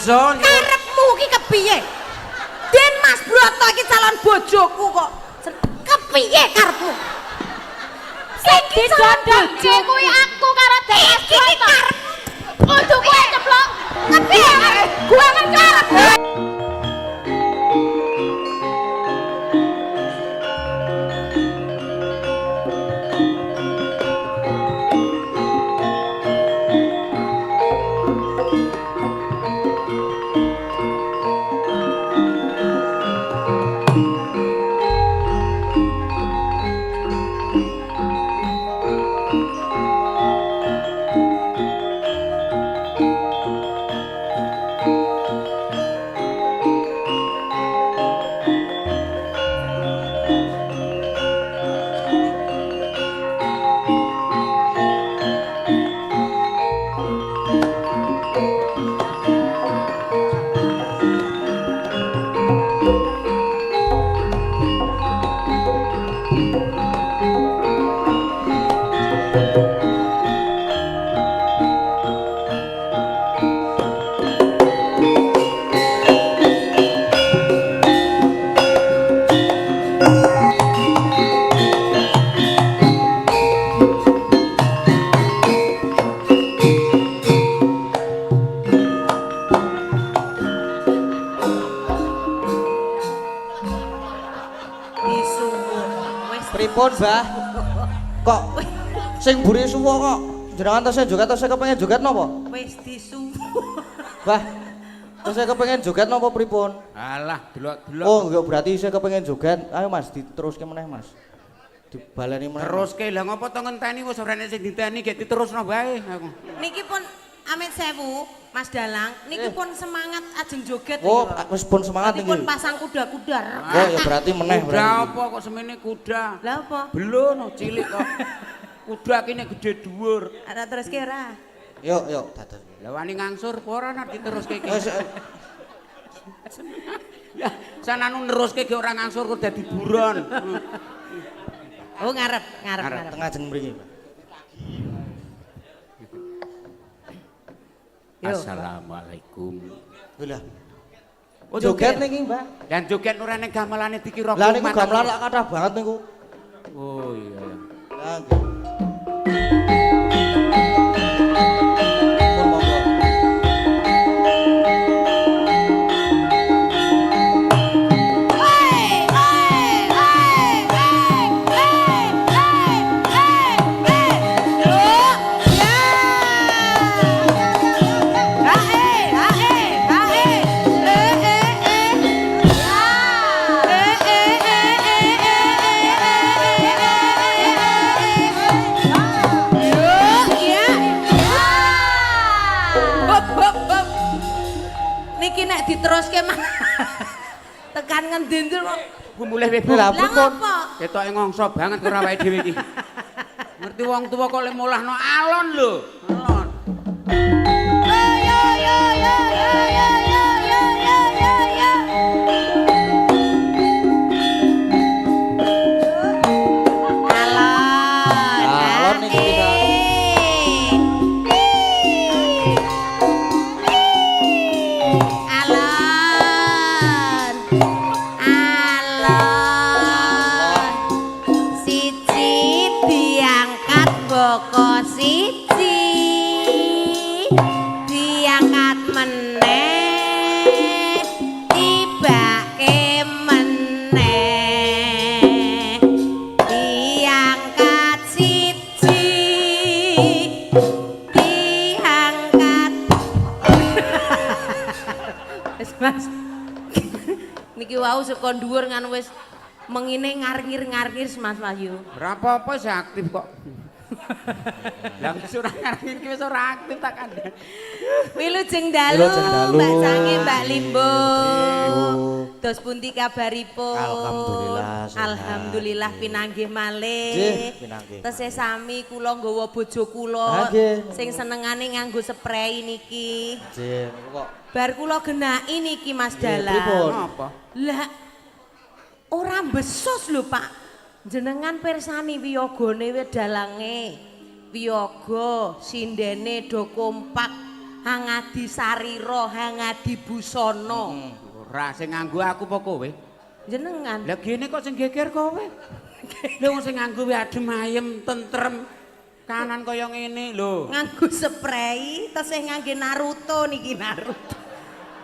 Iso. Karepmu ki kepiye? Den Mas Broto iki calon bojoku kok. Kepiye karepmu? Sing didodongke kuwi aku karo Den Mas Broto. Kudu kowe ceplok. Kepiye? Gue kan karep. Disuwun. Wis Pripun, Mbah? Kok sing mburi suwa kok jenengan tesih joget tesih kepengin joget napa? Wis disuwun. Mbah, tesih kepengin joget napa pripun? Alah, delok-delok. Oh, ya berarti isih kepengin joget. Ayo Mas, diteruske meneh, Mas. Dibaleni meneh. Teruske lah ngopo to ngenteni wis ora enek sing diteni gek diterusno wae aku. Niki pun amit sewu, Mas Dalang, niki pun semangat ajeng joget. Oh, niki, Pak. wis pun semangat Berarti pun niki. pasang kuda-kuda. Oh, ya berarti meneh Kuda berarti. apa kok semene kuda? Lah apa? Belum cilik kok. Kuda kene gede dhuwur. Ora teruske ora? Yuk, yuk, dados. Lah wani ngangsur apa ora nek diteruske iki. Wis Ya, sananu neruske ge ora ngangsur kok dadi buron. Oh, ngarep, ngarep, Ngarep. ngarep. tengah jeng mriki, Mbah. Yo. Assalamualaikum. Lah, Oh, joget niki, Mbah. Dan joget ora ning gamelane dikira Lah niku kumat. gamelan lak kathah banget niku. Oh iya. Lah nggih. Pun monggo. Hei, hei, hei, hei, hei, hei, hei, hei. Loh, ya. Ha, eh, ha, eh, ha, eh. Eh, eh, eh. Ya. Eh, eh, eh, eh, eh, eh, eh, eh, eh, eh. Loh, ya. Ya. Hop, hop, hop. Niki nek diteruske mah tekan ngendi ndur kok. Bu mulih weh, Bu. Lah Lah pripun? ngopo? Ketoke ngongso banget ora awake dhewe iki. Ngerti wong tuwa kok le mulahno alon lho. Alon. Yo yo yo yo yo yo yo yo yo yo. Alon. Alon niki kita. Alon. Alon. Siji diangkat boko siji. Diangkat meneh. Tibake meneh. Diangkat siji. Diangkat. Wis Mas. Niki wau saka dhuwur ngan wis mengine ngarngir-ngarngir Mas Wahyu. Ora apa-apa sih aktif kok. Lah wis ora ngarep iki wis ora aktif tak kandhani. Wilujeng dalu, Wilujeng dalu. Mbak Sange, Mbak Limbo. Limbo. Dos pundi kabaripun? Alhamdulillah, sehat. Alhamdulillah pinanggih malih. Nggih, pinanggih. Tesih sami kula nggawa bojo kula Ah, nggih. sing senengane nganggo sprei niki. Nggih, niku kok. Bar kula genaki niki Mas Nggih, Dalang. pripun? Apa? Lah ora besus lho Pak. Jenengan pirsani wiyogane we dalange. Wiyaga sindene do kompak. Hangadi sarira, hangadi busana. Ora sing nganggo aku apa kowe? Jenengan. Lah gene kok sing geger kowe? Lha wong sing nganggo kuwi adem ayem, tentrem. Kanan kaya ngene lho. Nganggo spray, tesih ngangge Naruto niki Naruto.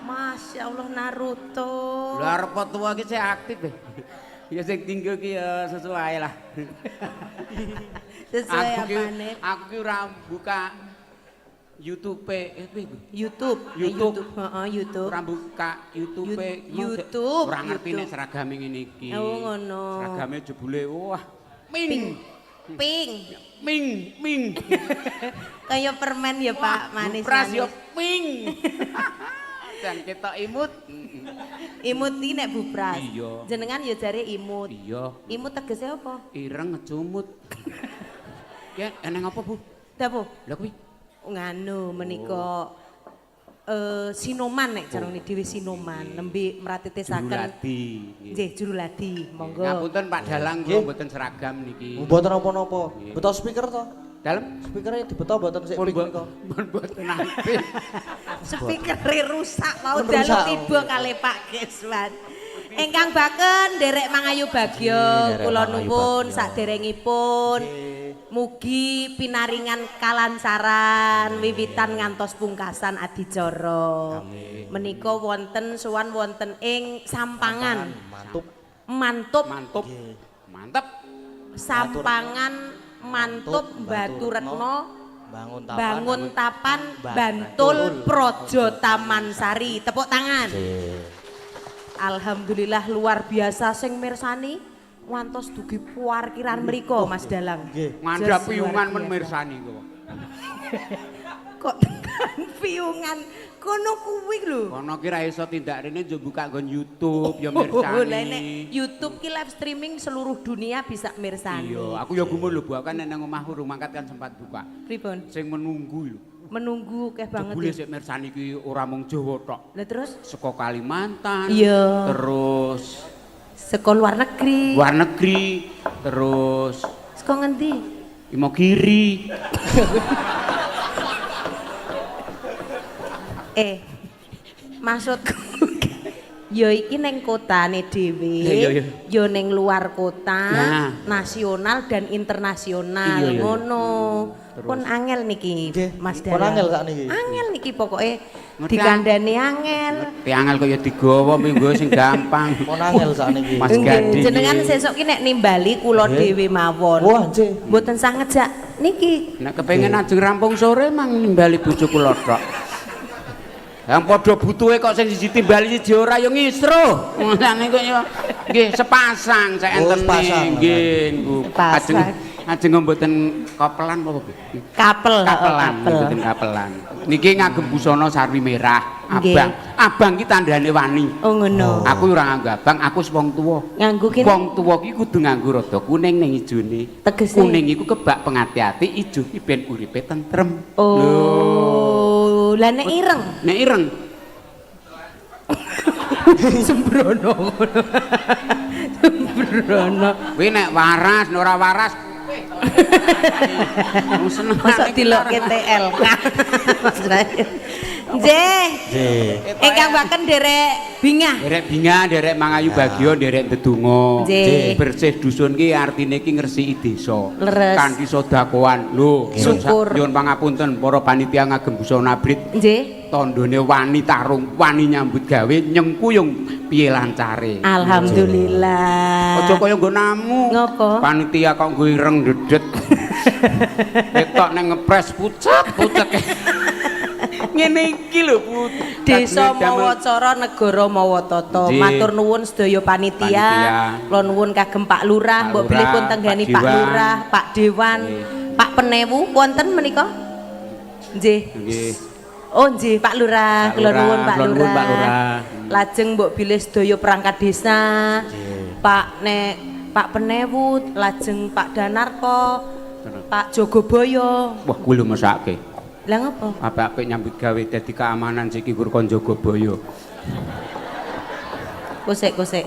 Masya Allah Naruto. Lho arep tuwa iki sik aktif e. Ya sing tinggo ki ya sesuai lah. Sesuai Aku ki apane? aku ki ora buka YouTube piye kuwi? YouTube. YouTube. Heeh, YouTube. Ora buka YouTube. YouTube, Ora ngerti nek YouTube. seragame ngene iki. Oh, ngono. Seragame jebule wah pink. Pink. Ming, ming. Kaya permen ya, Pak, manis. Pras yo manis. pink. Dan ketok imut. Imut iki nek Bu Pras. Iya. Jenengan ya jare imut. Iya. Imut tegese apa? Ireng ngecumut. Ya eneng apa, Bu? Dapur. Lah kuwi Nganu menika sinoman nek jarone dhewe sinoman nembe mratitisaken. Juruladi. Nggih, juruladi. Monggo. Ngapunten Pak Dalang kula mboten seragam niki. Mboten napa-napa. Beto speaker to? Dalem Speakere dibeto mboten sik pun pink nika. pun mboten aktif. Speakere rusak mau Pun dalu rusak. tiba kalih Pak Geswan. Ingkang baken nderek mangayu bagya Nggih, nderek kula mangayu nuwun bagya. saderengipun. Mugi pinaringan kalancaran wiwitan ngantos pungkasan adicara. Menika wonten sowan wonten ing Sampangan. Mantup. Mantup Mantup. Mantep. Sampangan Mantup Baturetno Bangun tapan. Bangun Tapan Bantul Projo Taman Sari. Tepuk tangan. Alhamdulillah luar biasa sing mirsani ngantos dugi parkiran mriko Mas Dalang. Nggih. Ngandhap Jos luar piungan men biasa. mirsani kok. Kok tekan piungan kono kuwi lho. Kono ki ra iso tindak rene yo buka nggon YouTube ya Oh, lah nek mirsani. YouTube ki live streaming seluruh dunia bisa mirsani. Iya, aku ya gumun lho Bu, aku kan nang omah urung mangkat kan sempat buka. Pripun? Sing menunggu lho. Menunggu keh banget. Jebule ya. sik mirsani ki ora mung Jawa tok. Lah terus Saka Kalimantan. Iya. Terus saka luar negeri. luar negeri, terus Saka ngendi? Imogiri. Maksudku ya iki neng kotane dhewe, Iya, iya, iya. ya neng luar kota, Nah. nasional dan internasional Iya, iya, iya. ngono. Pun angel niki Nggih, Mas pun Dalang. angel sakniki. Angel niki pokoke Ngerti, dikandani angel. Ngerti angel kaya digawa minggu sing gampang. Pun angel sakniki. Mas Nggih, Gading. jenengan sesuk ki nek nimbali kula Nggih. dhewe mawon. Wah, nggih. Mboten sah ngejak niki. Nek kepengin ajeng rampung sore mang nimbali bojo kula tok. Yang padha butuhe kok sing siji timbali siji ora ya ngisruh. Ngene kok ya nggih sepasang sak Oh, entene sepasang. nggih niku. Ajeng Sepasang. ajeng mboten kopelan apa Bu? Kapel, heeh, Kapelan, kapel. mboten kapelan. Niki ngagem busana sarwi merah, Nggih. abang. Abang ki tandane wani. Oh ngono. Aku ora nganggo abang, aku wis wong tuwa. Nganggo kene Wong tuwa ki kudu nganggo rada kuning ning ijone. Tegese? Kuning iku kebak pengati-ati, ijo ki ben uripe tentrem. Oh, lah nek ireng. Nek ireng, Sembrono ngono. Sembrono. kuwi nek waras, nek ora waras. Wong seneng. Mosok dilokke TLK. Nggih. Nggih. Ingkang baken nderek bingah. Derek bingah, derek mangayu bagya, derek ndedonga. Nggih. Bersih dusun ki artine ki ngresiki desa. Leres. Kanthi sedekahan. Lho, Syukur. nyuwun pangapunten para panitia ngagem busana abrit. Nggih. Tandane wani tarung, wani nyambut gawe, nyengkuyung piye lancare. Alhamdulillah. Aja kaya nggonamu. Ngopo? Panitia kok nggo ireng dedet. Ketok nang ngepres pucet pucet. Ngene iki lho, Bu. Desa Kadune damel- mawa cara, negara mawa tata. Nggih. Matur nuwun sedaya panitia. Panitia. Kula nuwun kagem Pak Lurah, Pak mbok bilih pun Lurah, tenggani Pak Pak Dewan. Lurah, Pak Dewan, Nggih. Pak Penewu wonten menika? Nggih. Nggih. Oh nggih Pak Lurah, Pak kula Lurah, nuwun Pak kula nuwun, Lurah. Pak Lurah. Lajeng mbok bilih sedaya perangkat desa. Pak nek Pak Penewu, lajeng Pak Danarko, Pak Jogoboyo. Wah, kuwi lho mesake. Lah ngopo? Apik-apik nyambut gawe dadi keamanan siki gur kon jaga boyo. Kosek kosek.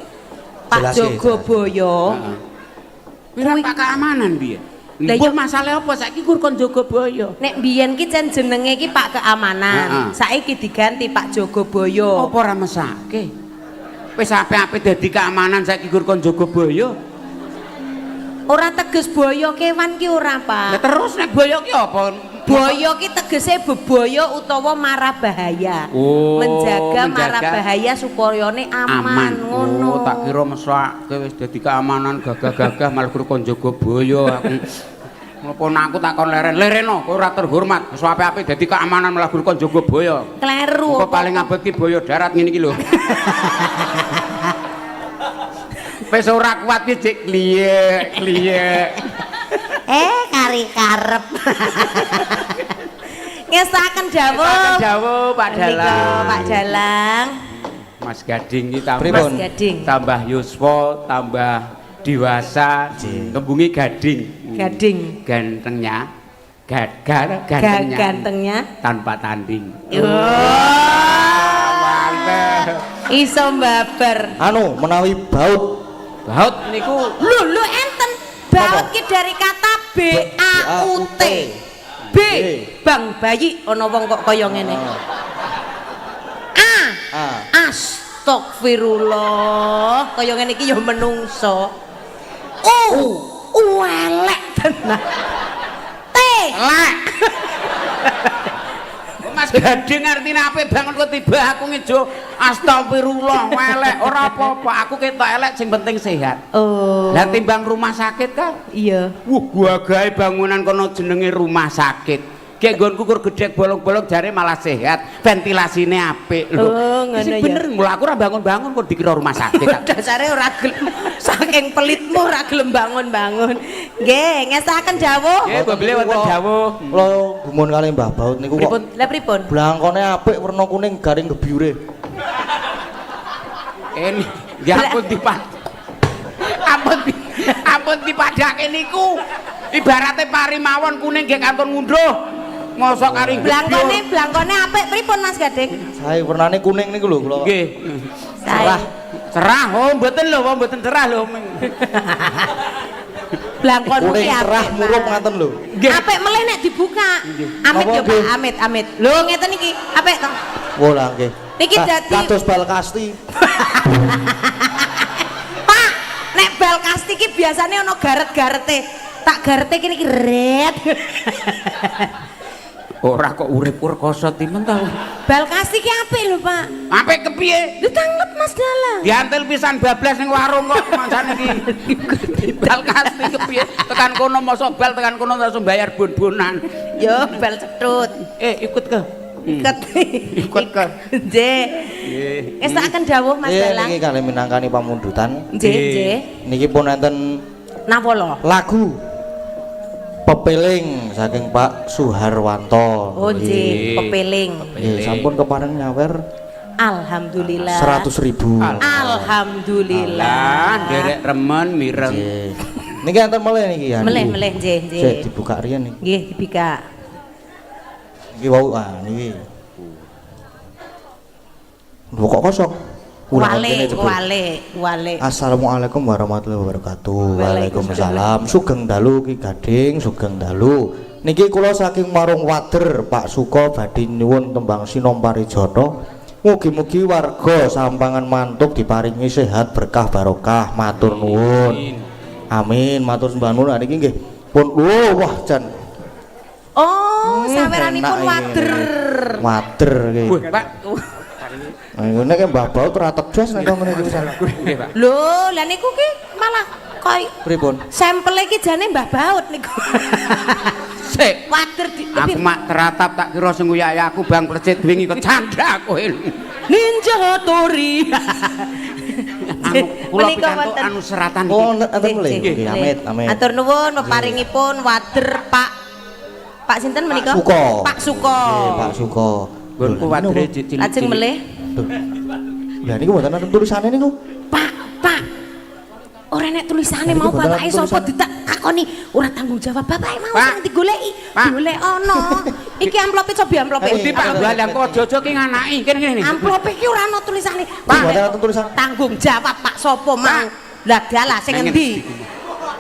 Pak Jelas sih, Jogoboyo Heeh. Kuwi ra Pak keamanan piye? Lah Mbah iya. masalah apa saiki kur kon jaga boyo. Nek biyen ki jan jenenge ki Pak Keamanan. Heeh. Saiki diganti Pak Jogoboyo. Apa ora mesake? Wis apik-apik dadi keamanan saiki kur kon jaga boyo. Ora teges boyo kewan ki ora, Lah Pak. terus nek boyo ki apa? Boyo ki tegese bebaya utawa mara bahaya. Oh, Menjaga mara menjaga. bahaya supayane aman, ngono. Oh, tak kira mesake wis dadi keamanan gagah-gagah malah kur kon jaga boyo aku. Napa aku tak kon leren, lereno kowe ora terhormat. Wis apik-apik dadi keamanan malah kur kon jaga boyo. Kleru. Engko paling abot ki boyo darat ngene iki lho. Wis ora kuat ki jek kliyek, kliyek. Kari karep. Ngesaken dawuh. Ngesaken dawuh, Pak Menika, Dalang. Pak Dalang. Mas Gading ki tambah Pripun? Mas Gading. Tambah yuswa, tambah dewasa, kembungi gading. Gading. Gantengnya, gantengnya. Gantengnya. Tanpa tanding. Oh. Mantep. Iso mbabar. Anu menawi baut. Baut niku Lho, lho enten. Baut ki dari kata B A U T. B, bang bayi ana wong kok kaya ngene. A. A. Astagfirullah, kaya ngene iki ya menungso. U. U elek tenan. T. Lek. Mas Gading artine apik banget kok tiba aku ngejo astagfirullah elek ora apa-apa aku ketok elek sing penting sehat. Oh. Lah timbang rumah sakit kan? Iya. Wah, gagahe bangunan kono jenenge rumah sakit. Ki nggonku kur gedhek bolong-bolong jare malah sehat, ventilasine apik lho. Oh, ngono Sing ya. bener mula aku ora bangun-bangun kok dikira rumah sakit. Dasare ora gelem saking pelitmu ora gelem bangun-bangun. Nggih, ngesaken dawuh. Nggih, bobile wonten dawuh. Kula gumun kali Mbah Baut niku kok. Pripun? Lah pripun? Blangkone apik werna kuning garing gebyure. Ini ya ampun dipad. Ampun dipadake niku. Ibarate pari mawon kuning nggih kantun ngunduh. Mosok kari Blangkone blangkone apik pripun Mas Gading? Sae wernane kuning niku lho kula. Nggih. Sae. Cerah, oh mboten lho, oh mboten cerah lho. Blangkon Kuning ki apik, cerah Mas. murup ngaten lho. Nggih. Apik melih nek dibuka. Amit Napa yo Pak, nggih? amit amit. Lho ngeten iki, apik to. Wah lah nggih. Niki dadi- kados bal kasti. Pak, nek bal kasti ki biasane ana garet-garete. Tak garete kene iki ret. Ora kok urip rekoso timen ta. Bal kasti ki apik lho, Pak. Apik kepiye? Lho tanglep Mas Dalang. Diantil pisan bablas ning warung kok mangsane iki. Bal kasti kepiye? Tekan kono mosok bal tekan kono langsung bayar bon-bonan. Yo bal cetut. Ikut ke. Ikut. Ikut ke. Nggih. Nggih. Ngestokaken dawuh Mas Nggih, Dalang. niki kali minangkani pamundutan. Nggih, nggih. Niki pun enten Napa lho? lagu Pepeling saking Pak Suharwanto. Oh nggih, pepeling. Nggih, sampun kepareng nyawer Alhamdulillah. 100.000. Alhamdulillah. Lah, nderek remen mireng. Nggih. Niki enten melih niki ya. Melih melih nggih, nggih. Sik dibuka riyen niki. Nggih, dibikak. Niki wau ah niki. Lho kok kosong? Ulangan Wale, kene jebul. wale, wale. Assalamualaikum warahmatullahi wabarakatuh. Waalaikumsalam. Sugeng dalu Ki Gading, sugeng dalu. Niki kula saking Warung Wader Pak Suko badhe nyuwun tembang Sinom Parijata. Mugi-mugi warga Sampangan Mantuk diparingi sehat berkah barokah. Matur nuwun. Amin. Matur sembah nuwun. Niki nggih pun oh, wah jan. Oh, saweranipun Enak iki. wader. Wader iki. Wah, Pak. Nah, ngene ki Mbah Baut ora tegas nek ngene iki pisan. Nggih, Pak. Lho, lah niku ki malah koy Pripun? sampele ki jane Mbah Baut niku. Sik. Wader di Aku mak teratap tak kira sing nguyaya aku bang plecit wingi kecanda kowe. Ninja Tori. Anu kula Menika pikantuk wonten. anu seratan iki. Oh, enten melih. Nggih, amit, amit. Atur nuwun peparingipun wader Pak Pak sinten menika? Suko. Pak Suko. Nggih, Pak Suko. Nggonku Lho, wadere napa? cilik. Lajeng melih. Lho. Lah niku mboten enten tulisane niku. Pak, Pak. Ora nek tulisane Niku mau mboten bapake enten sapa tulisane. ditak takoni, ora tanggung jawab bapake mau Pak. sing digoleki. Pak. Golek ana. Iki amplope coba amplope. Pundi Pak Balang kok aja-aja ki nganaki kene kene. Amplope iki ora ana tulisane. Pak, mboten enten tulisane. Tanggung jawab Pak sapa mau. Lah dalah sing Nang endi?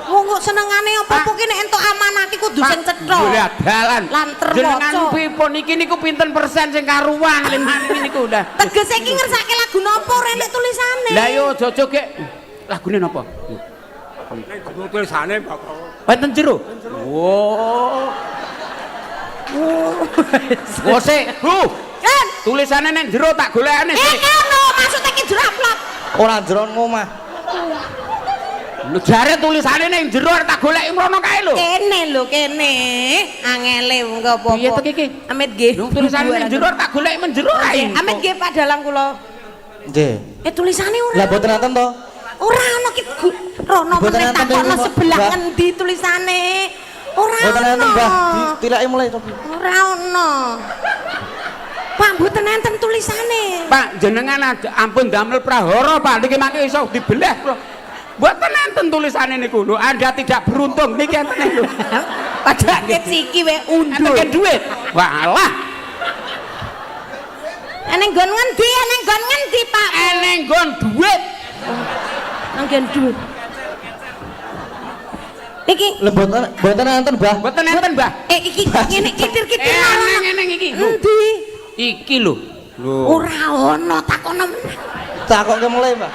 Wong kok senengane apa-apa ki nek entuk amanah ki kudu sing cetha. Golek dalan. Lan terwaca. Jenengan pripun iki niku pinten persen sing karuan limane niku udah. Tegese iki ngersake lagu napa ora enek tulisane. Lah yo aja gek. Lagune napa? Nek tulisane Bapak. Wonten jero. Wo. Wo sik, Bu. Kan Tulisane nek jero tak golekane sik. iki ono maksude iki jero amplop. Ora jero ngomah. Lho jare tulisane ning jero arep tak goleki mrono kae lho. Kene lho kene. Angele wong apa-apa. Piye to iki? Amit nggih. Lho tulisane ning jero arep tak goleki men jero kae. Amit nggih Pak Dalang kula. Nggih. Eh tulisane ora. Lah mboten enten to? Ora ono ki rono Mboten meneh enten takokno niku, sebelah Mbah. ngendi tulisane. Ora Mboten enten, ono. Mbah. Ditilaki mulai to. Ora ono. Pak mboten enten tulisane. Pak jenengan ampun damel prahara Pak niki mangke iso dibelah kula. Mboten enten tulisane niku lho. Anda tidak beruntung niki enten lho. Padahal siki we undur. Enten duit. Walah, Eneng nggon ngendi? Eneng nggon ngendi, Pak? eneng nggon duit. Nang dhuwit. Iki Lah mboten enten, Mbah. Mboten enten, Mbah. Iki ngene kitir-kitir Eneng eneng iki. Lho, Endi? iki lho. Lho. Ora ono takono meneh. Takoke mulai, Mbah.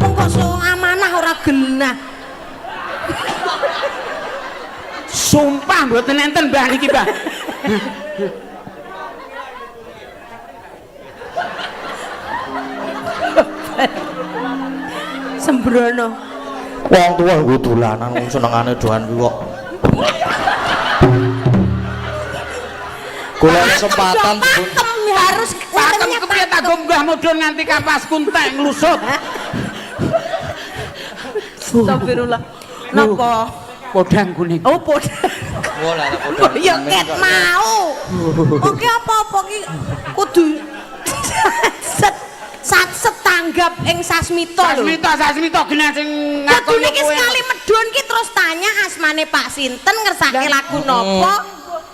Wong kok so amanah ora genah. Sumpah mboten enten Mbah niki, Mbah. Sembrono. Wong tuwa nggo dolanan wong senengane doan kuwi kok. Golek kesempatan Pakem harus Pakem kepiye tak munggah mudhun nganti kapasku entek nglusut. Astagfirullah. Napa? Podang kuning. Oh, podang. Oh, lah podang. Ya ket mau. Oke apa-apa ki kudu set satset tanggap ing sasmita lho. Sasmita, Sasmita genah sing Kudu ngakoni niki kowe. sekali medun ki terus tanya asmane Pak sinten ngersake lagu napa?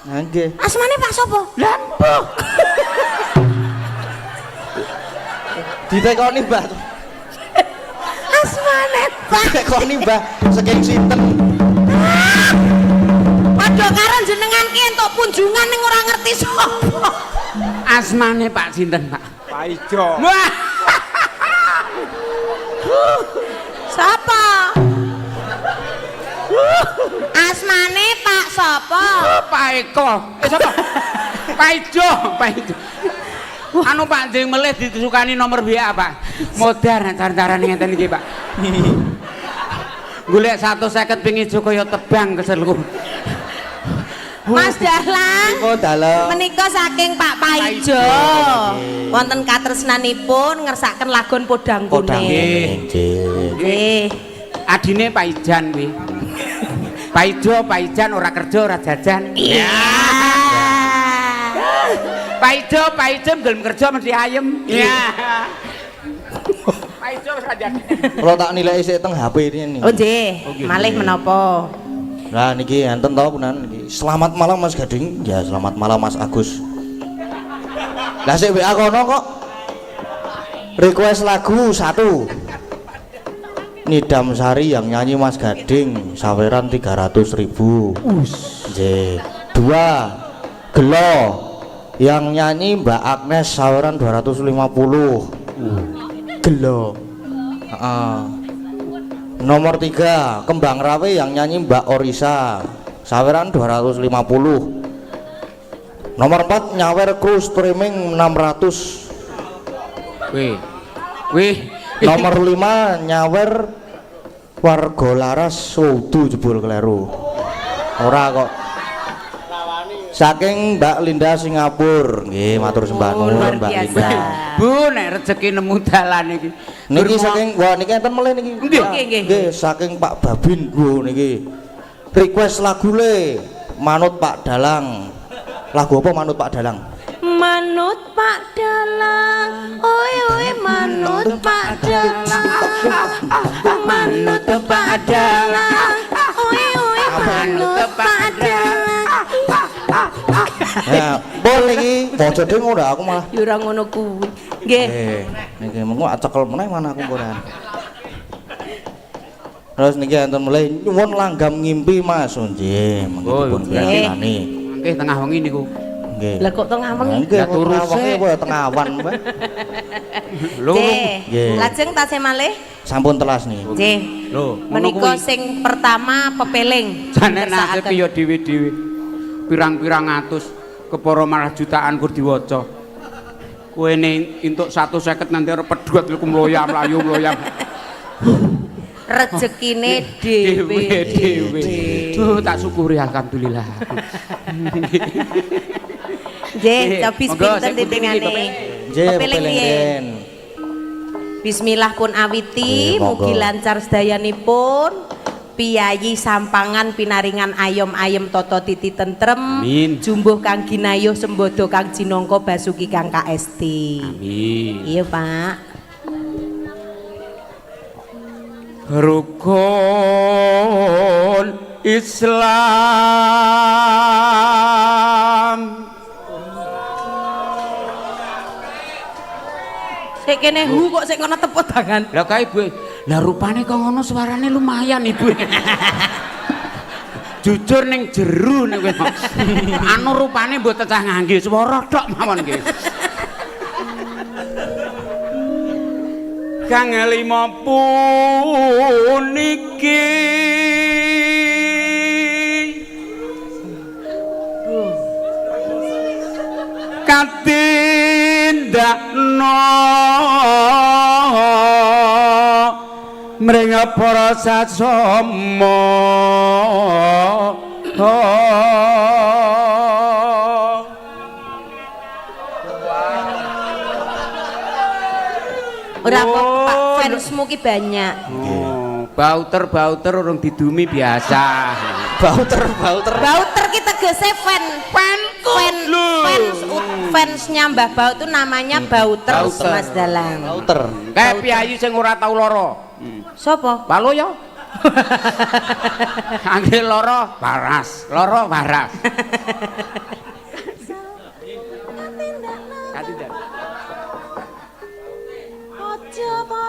Nah, nggih. Asmane Pak sapa? Lah empuh. Ditekoni, Mbah. Asmane Pak. Ditekoni, Mbah, saking sinten? Padha karo jenengan ki entuk punjungan ning ora ngerti sapa. Asmane Pak sinten, Pak? Pak Ijo. Wah, Sapa? Asmane Pak sapa? Pak Eko. Eh sapa? Pak Ijo, Pak Ijo. Anu Pak Jeng melih disukani nomor WA, Pak. Modar cara-carane ngeten iki, Pak. Golek 150 ping ijo kaya tebang keselku. Mas Dahlang. Oh, dalem. Menika saking Pak Paijo. Wonten katresnanipun ngersakaken lagon Podang Podang Kuning. kuning. Nggih. Nggih. Adine Pak Ijan kuwi. Pak Ijo, Pak Ijan ora kerja ora jajan. Iya. Pak Ijo, Pak Ijo gelem kerja mesti ayem. Iya. Pak Ijo wis ra jadi. Kalau tak nilai sik teng HP ini. Oh nggih, malih menapa? Nah niki enten to punan niki. Selamat malam Mas Gading. Ya selamat malam Mas Agus. Lah sik WA kono kok. Request lagu satu. Nidam Sari yang nyanyi Mas Gading, saweran 300.000. Nggih. Dua. Gelo yang nyanyi Mbak Agnes saweran 250. Gelo. Heeh. Nomor 3, Kembang Rawe yang nyanyi Mbak Orisa, saweran 250. Nomor 4, Nyawer Kru streaming 600. Wih. Wih. Nomor 5, Nyawer Warga Laras Wudu jebul kleru. Ora kok. Saking Mbak Linda Singapura. Nggih, matur sembah nuwun Luar Mbak biasa. Linda. Bu nek rezeki nemu dalan iki. Niki saking wah niki enten melih niki. Nggih. Nggih, nggih. Nggih, saking Pak Babin Bu niki. Request lagu le Manut Pak Dalang. Lagu apa Manut Pak Dalang? Manut Pak Dalang, oi oi manut Pak Dalang, Manut Pak Dalang. oi oi manut Pak Dalang. Ya, boleh iki. Maca dhewe ngono aku malah. Ya ora ngono kuwi. Nggih. Niki mengko acekel meneh mana aku koran. Terus niki enten mulai nyuwun langgam ngimpi Mas. Oh, nggih, mangke Oh, dipun nggih. pirsani. Mangke tengah wengi niku. Nggih. Lah kok tengah wengi? Nggih, Lah, turu tengah wengi sik. apa ya tengah awan wae. Lho. Nggih. Nggih. Lajeng tasih malih. Sampun telas nih. Nggih. Lho, ngono Menika kuwi. sing pertama pepeling. Jane nasib Kersakaken. ya dhewe-dhewe. Pirang-pirang atus kepara malah jutaan kur diwaca. Kowe ne entuk 150 nanti arep pedhot iku mloyam mlayu mloyam. Rezekine dhewe dhewe. Duh, tak syukuri alhamdulillah. Nggih, Nggih, cobis monggo, pinten sing pundi niki, titingane. Bapak? Nggih, Pepeling pepeling piye? riyen. Bismillah pun awiti, Nggih, monggo. mugi lancar sedayanipun. Piyayi sampangan pinaringan ayom-ayem tata titi tentrem. Amin. Jumbuh kang ginayuh sembodo kang jinangka basuki kang kaesti. Amin. Iya, Pak. Rukun Islam. Sik kene hu kok sik ngono tepuk tangan. Lah kae ibu, lah rupane kok ngono suarane lumayan ibu. Jujur ning jeru nek kowe. Anu rupane mbok cecah ngangge swara tok mawon nggih. Kang lima puniki katindakno mring para sasama. Ora apa Pak, Oh, fansmu ki banyak. Oh, bauter-bauter urung didumi biasa. Bauter, bauter. Bauter ki tegese fan. Fanku Fan, lho. fans, fansnya Mbah Baut itu namanya Bauter, Bauter. Mas Dalang. Bauter. Kayak piyayi sing ora tau lara. Sopo? Palo ya. Angge lara waras, lara waras. Katindak.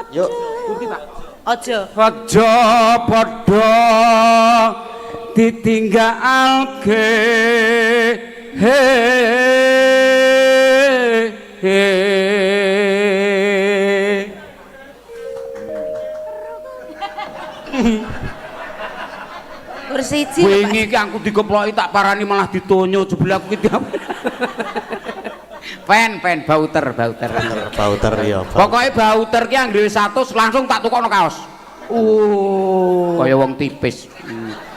Yuk. Pundi, Pak? Ojo. Aja padha ditinggalke. He he. Kursi siji lho, Pak. Wingi ki aku dikeploki tak parani malah ditonyo jebule aku ki Pen pen bauter bauter. Bauter ya. Pokoke bauter ki anggere 100 langsung tak tukokno kaos. Kaya wong tipis.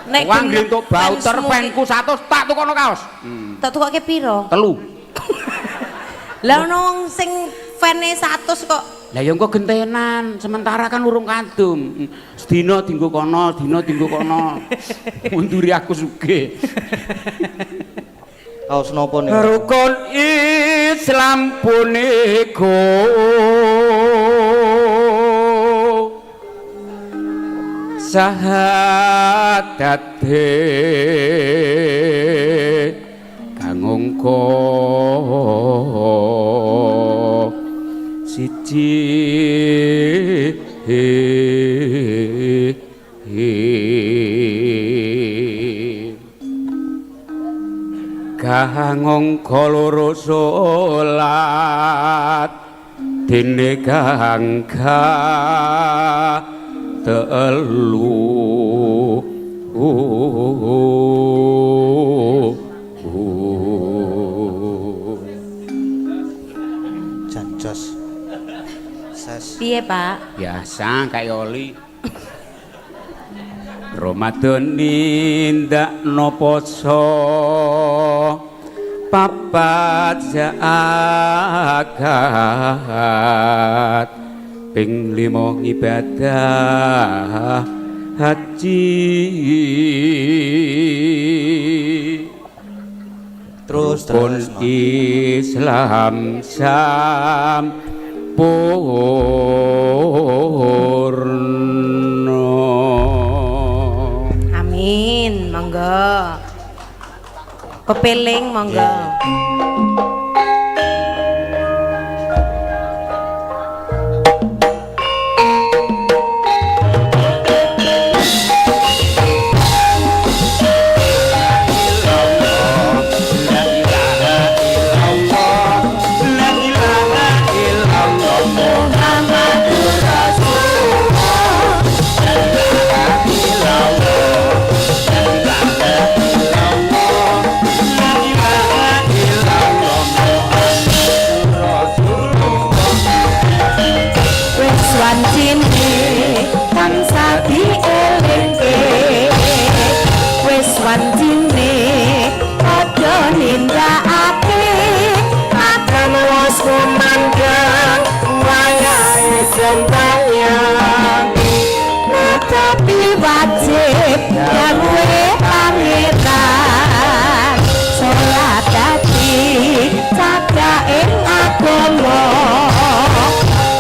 Nek Wong anggere genep entuk bauter fansmu ki- penku 100 tak tukokno kaos. Tak tukoke piro? Telu. Lah ono wong sing fane 100 kok. Lah ya engko gentenan, sementara kan urung kadum. Sedina dienggo kono, sedina dienggo kono. Munduri aku sugih. Kaos napa niku? Rukun Islam punika sahadate kang angka siji. Kang angka loro salat dene kang telu. Jan jos. Ses. Piye, Pak? Biasa kaya oli. Ramadan nindakno poso papat zakat ping lima ibadah haji. Terus Rukun terus. Islam sampurna. Amin, monggo. Pepeling monggo. Sembahyang netapi wajib dawuhe Pangeran, salat dadi cagake agama,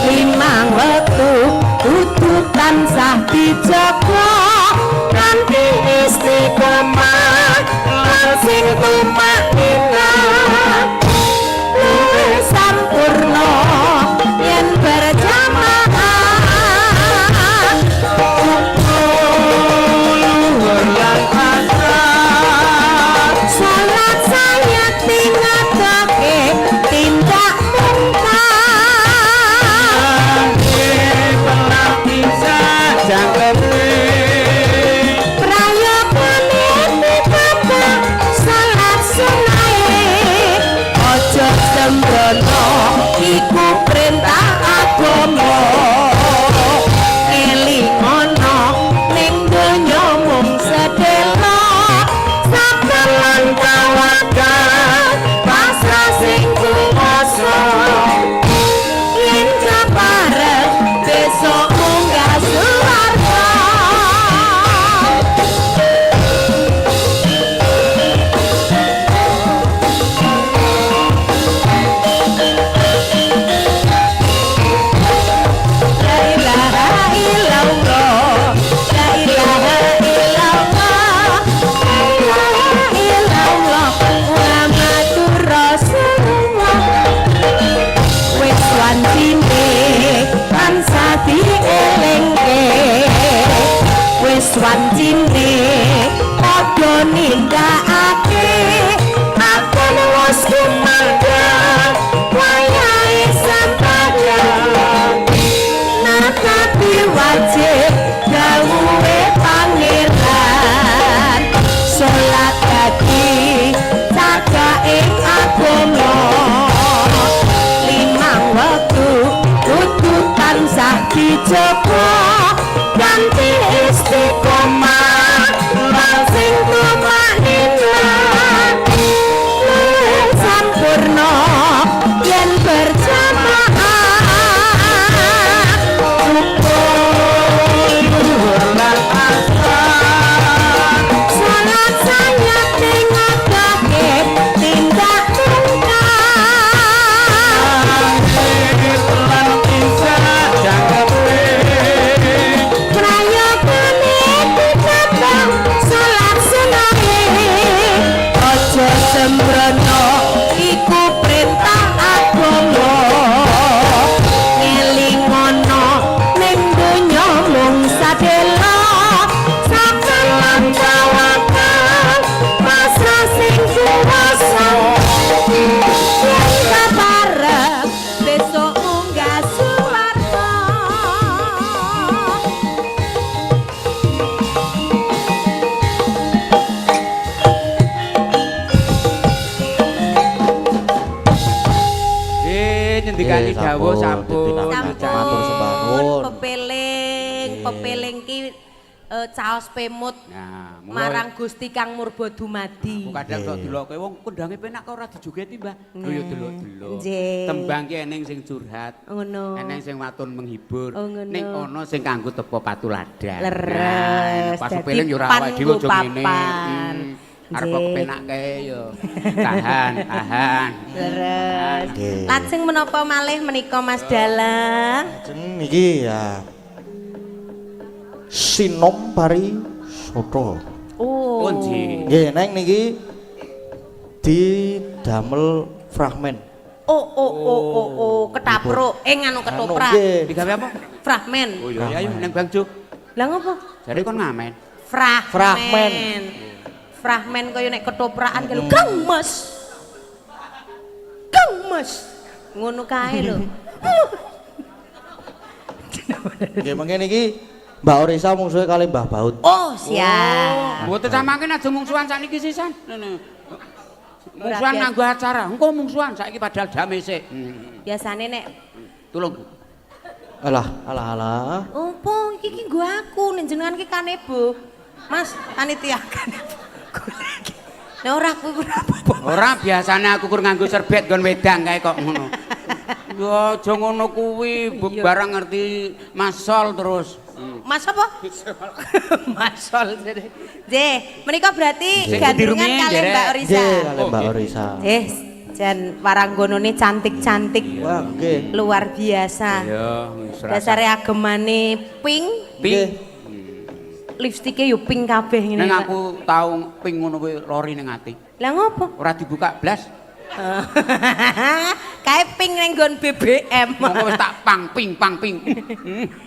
limang wektu kudu tansah dijaga kanthi istiqomah lan sing tumakninah, luwih sampurna yen berjamaah. Luhur lan asar. Salat sayati ngadoke tindak mungkar, Pelatih jangkepe. Prayogane ditambah salat sunahe, aja sembrono iku perintah agama, elingono ning donya mung sedelo, sabar lan tawakal pasrah sing kuwasa, yen kaparep besok munggah suwarga. La ilaha illallah, la ilaha illallah, la ilaha illallah, Muhammadur Rasulullah. Wis wancine tansah dielingke, wis wancine padha nindakake, akan wis kumandhang wayahe sembahyang, natapi wajib dawuhe Pangeran, salat dadi cagake agama, limang wektu kudu tansah dijaga kanthi istiqomah lan sing tumakninah, luwih sampurna yen berjamaah. Luhur lan asar. Salat sayati ngadoke tindak mungkar, Pelatih jangkepe. Prayogane ditambah salat sunahe, aja sembrono iku perintah agama, ngelingono ning donya mung sadelo, sabar lan tawakal pasrah sing kuwasa, yen kaparep besok munggah suwarga. Nyendikani dawuh sampun. Sampun. Matur sembah nuwun. Pepeling, pepeling ki caos pemut Nah, mula marang Gusti Kang Murba Dumadi. aku kadang tok delokke wong kondange penak kok ora dijogeti, Mbah. Lho ya delok-delok. Nggih. Tembang ki eneng sing curhat. Ngono. Eneng sing waton menghibur. Oh, ngono. Ning ana sing kanggo tepa patuladan. Leres. Nah, pas Dadi pepeling ya ora pan awake dhewe aja nggo ngene. papan. Arep Nggih. kepenak kae ya. Tahan, tahan. Leres. Nggih. Lajeng menapa malih menika Mas Dalang? Lajeng niki ya. Sinom pari soto. Oh. Oh, nggih. Nggih, neng niki didamel fragmen. Oh oh oh oh oh ketapruk eh nganu ketoprak. Anu, nggih. Digawe apa? Fragmen. Oh iya, ayo neng Bang Jo. Lah ngopo? Jare kon ngamen. Fragmen. Fragmen. Fragmen kaya nek ketoprakan kae lho, Kang Mas. Kang Mas. Ngono kae lho. Nggih, mengke niki Mbak Orisa mungsuhe kali Mbah Baut. Oh, siap. Mboten samangke aja mungsuhan sakniki sisan. Ngene. Mungsuhan Ora nganggo acara. Engko mungsuhan saiki padahal jame sik. Biasane nek Tulung. Bu. Alah, alah, alah. opo iki ki nggo aku nek jenengan ki kanebo. Mas, panitia kanebo. Golek. Nek ora aku ora apa-apa. Ora biasane aku kur nganggo serbet nggon wedang kae kok ngono. Ya aja ngono kuwi, barang ngerti Mas Sol terus. Mas apa? Mas Sol jere. Nggih, menika berarti Sing gandrungan kudu kalih nderek. Mbak Orisa. Nggih, kalih Mbak Orisa. Jan waranggonone cantik-cantik. Wah, nggih. Luar biasa. Iya, wis rasa. Dasare agemane pink, Pink. Lipstike yo pink kabeh ngene. Ning Pak. aku tau pink ngono kuwi lori ning ati. Lah ngopo? Ora dibuka blas. Kae pink ning nggon BBM. Monggo wis tak pang ping pang ping.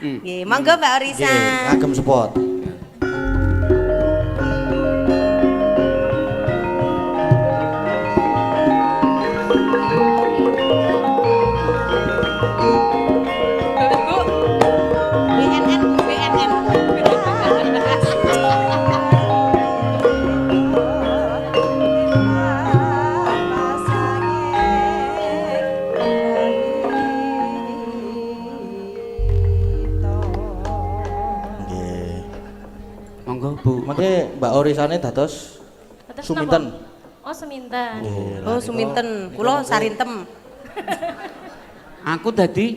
Nggih, monggo Mbak Orisa. Nggih, kagem spot. BNN BNN. Nggih. Monggo Bu. Mangke Mbak Orisane dados Dados Suminten. napa? Oh, Suminten. Nggih, Oh, lah Suminten, niku kula mangke Sarintem. Aku dadi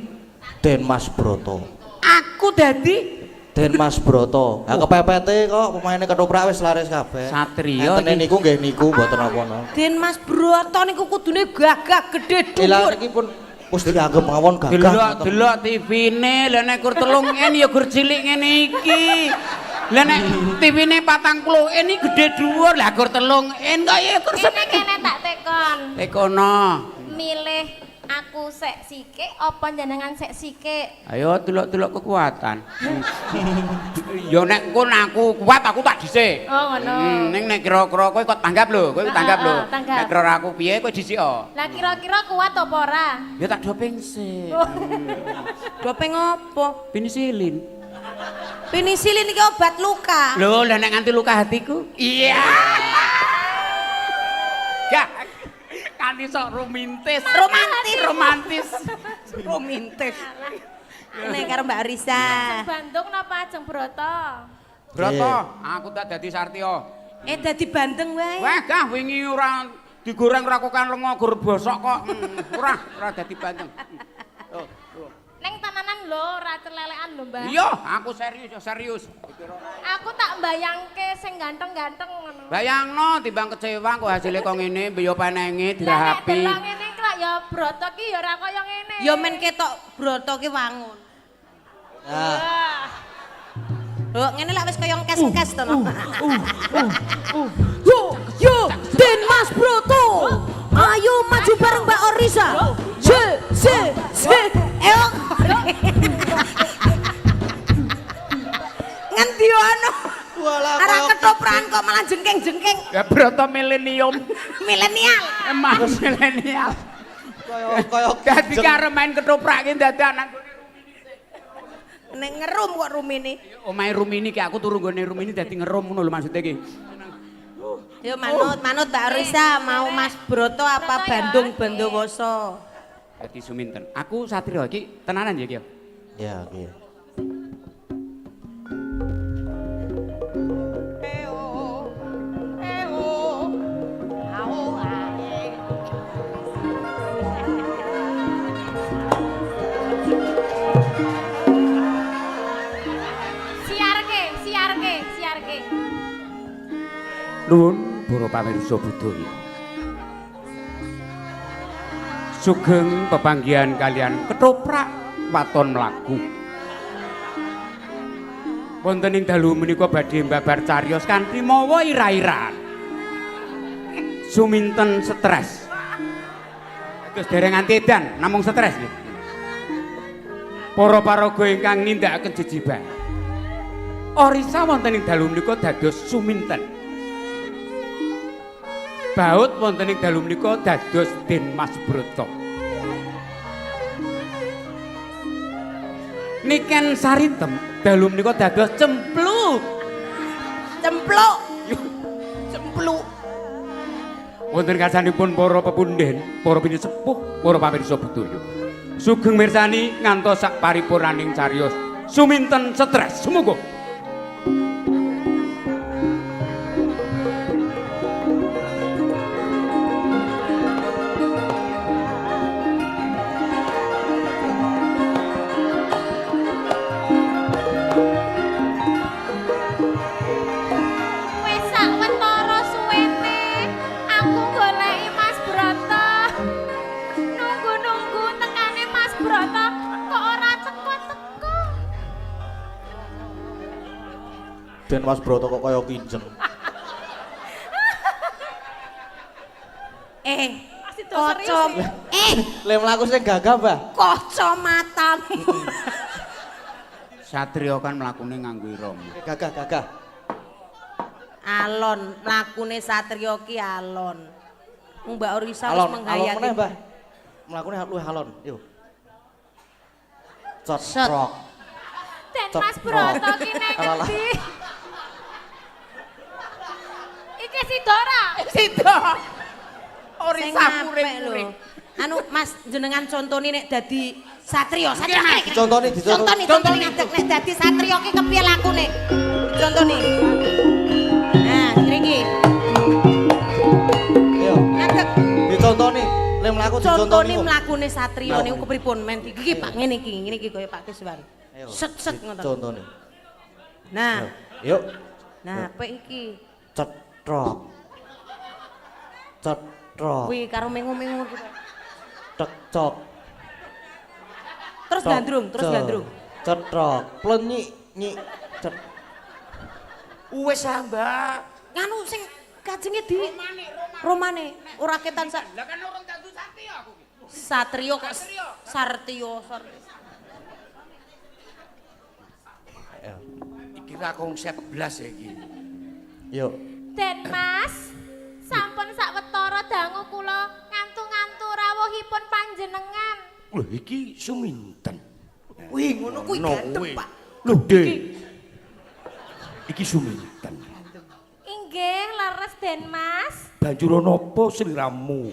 Den Mas Broto. Aku dadi Den Mas Broto. Ha kepepete kok pemaine ketoprak wis laris kabeh. Satrio Entene iki. niku nggih niku mboten napa-napa. Den Mas Broto niku kudune gagah gedhe Lah dhuwur. niki pun wis dianggep mawon gagah. Delok ngoten. delok TV-ne, lah nek kur 3 N ya gur cilik ngene iki. Lah nek TV-ne 40 N iki gedhe dhuwur, lah gur 3 N kok ya gur Kene semene. kene tak tekon. Tekono. Milih aku sek sikik apa jenengan sek sikik? Ayo delok-delok kekuatan. Ya nek engko aku kuat aku tak dhisik. Oh, ngono. Ning nek kira-kira kowe kok tanggap lho, kowe tanggap lho. Tanggap. Nek kira aku piye kowe dhisik oh. Lah kira-kira kuat apa ora? Ya tak doping sik. Dopeng opo? Penisilin. Penisilin iki obat luka. Lho, lah nek nganti luka hatiku? Iya. Gak. Kanthi sok romantis. Romantis. Romantis. Romantis. Nek karo Mbak Orisa. Bandung napa Ajeng Broto? Broto, aku tak dadi Sartio. Dadi bandeng wae. Wah, gah wingi ora digoreng ora kokan lenga gur bosok kok. Ora dadi bandeng. Oh, oh. Neng tenanan lho, ora celelekan lho, Mbak. Iya, aku serius, ya serius. Aku tak mbayangke sing ganteng-ganteng ngono. Bayangno timbang kecewa kok hasilnya kok ngene, yo panenge Lah nek dirahapi. delok ngene iki lak ya Broto ki ya ora kaya ngene. Ya men ketok Broto ki wangun. Nah, Wah. Lho ngene lak wis kaya ngkes-ngkes to no. Yo, yo, Den Mas Broto. Ayo maju bareng Mbak Orisa. C, C, C. Eok. Ngendi ono? Walah, Arah kaya ketoprakan kok malah jengking-jengking Ya Broto milenium. milenial. Emang milenial. kaya kaya Dadi karo main ketoprak ki dadak nang Nek ngerum kok rumine. omahe Rumini ki aku turu nggone Rumini dadi ngerum ngono lho maksudnya ki. Yo manut, manut Mbak Orisa mau Mas Broto apa Broto ya? Bandung Bondowoso. Dadi Suminten. Aku Satrio iki tenanan ya ki. Ya, nggih. Siarke, siarke, siarke. Nuwun para pamirsa budaya. Sugeng pepanggihan kalian ketoprak waton mlaku. Wonten ing dalu menika badhe mbabar cariyos kanthi mawa ira-iran. Suminten stres. Terus dereng nganti edan, namung stres nggih. Para paraga ingkang nindakaken jejiban. Orisa wonten ing dalu menika dados Suminten. Baut wonten ing dalu menika dados Den Mas Broto. Niken Sarintem dalu menika dados Cempluk. Cempluk. Cempluk. Wonten karsanipun para pepunden, para pinisepuh, para pamirsa budaya. Sugeng mirsani ngantos sak paripurnaning cariyos. Suminten stres sumuga. Den Mas Broto kok kaya kinjeng. Kaca. Le mlaku sing gagah, Mbah. Kacamatamu. Satrio kan mlakune nganggo irama. Gagah, gagah. Alon, mlakune satrio ki alon. Mbak Orisa wis Alon, alon menghayati. meneh, Mbah. Mlakune luwih alon. Yo. Cetrok. Den Mas Broto ki nang ngendi? Iki Sidora. Sida. Sing Orisa apik lho. muring-muring. Anu Mas jenengan contoni nek dadi satrio, satrio. Dicontoni, dicontoni. Contoni, contoni ngadeg nek dadi satrio ki kepiye lakune? Contoni. Nah, ngriki. Yo. Ngadeg. Dicontoni. Le mlaku dicontoni. Contoni kok. mlakune satrio niku Mlaku. kepripun men iki Pak ngene iki, ngene iki kaya Pak Kiswan. Ayo, Set set ngoten. Dicontoni. Nah, Yuk. nah apik iki. Cetrok. Cetrok. Kuwi karo mengu-mengu iki, Pak. Cekcok. Terus gandrung, terus gandrung. Cetrok. Plenyik nyik cet. Wis ah, Mbak. Nganu sing kajenge di Romane, ora ketan sak. Lah kan urung dadi satrio aku ki. Satrio kok Sartio, Sartio. Ayo. Iki ra konsep blas ya iki. Yuk. Den Mas, sampun sawetara dangu kula ngantu-ngantu rawuhipun panjenengan. Lho iki suminten. Wih, ngono kuwi ganteng, Pak. Lho, Dik. Iki suminten. Inggih, leres Den Mas. Banjur ana apa sliramu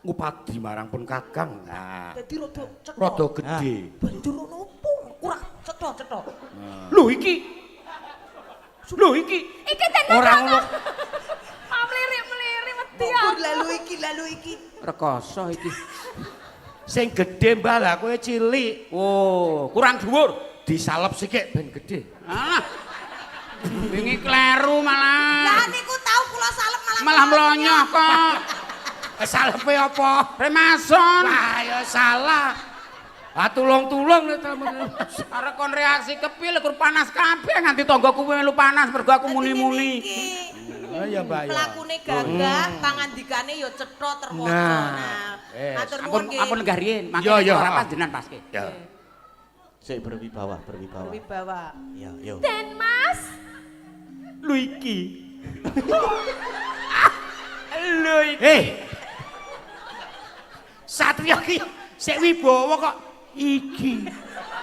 ngupadi marang pun Kakang? Nah, Dadi rada cetha. rada gedhe. Banjur ana apa? Kurang cetha-cetha. Lho iki. Lho iki. Iki Den Mas. Ora ngono. Melirik-melirik wedi aku. Lalu iki, lalu iki. Rekoso iki. Sing gedhe Mbah lah kowe cilik. Oh, kurang dhuwur. Disalep sikik ben gedhe. Ah. Wingi kleru malah. Lah niku tau kula salep malah Malah mlonyoh kok. Salepe apa? Remason. Wah, ya salah. Ah tulung-tulung nek Arek kon reaksi kepil kur panas kabeh nganti tanggaku melu panas mergo aku muni-muni. Oh ya Mbak ya. Mlakune gagah, pangandikane ya cetha terwaca. Nah. Nah, matur nuwun Ampun nggih. ampun lenggah riyin, mangke Yo, yo. ora panjenengan paske. Ya. Sik berwibawa, berwibawa. Wibawa. Iya, yo. Den Mas. Lho iki. Lho iki. Eh. Satrio ki sik wibawa kok iki.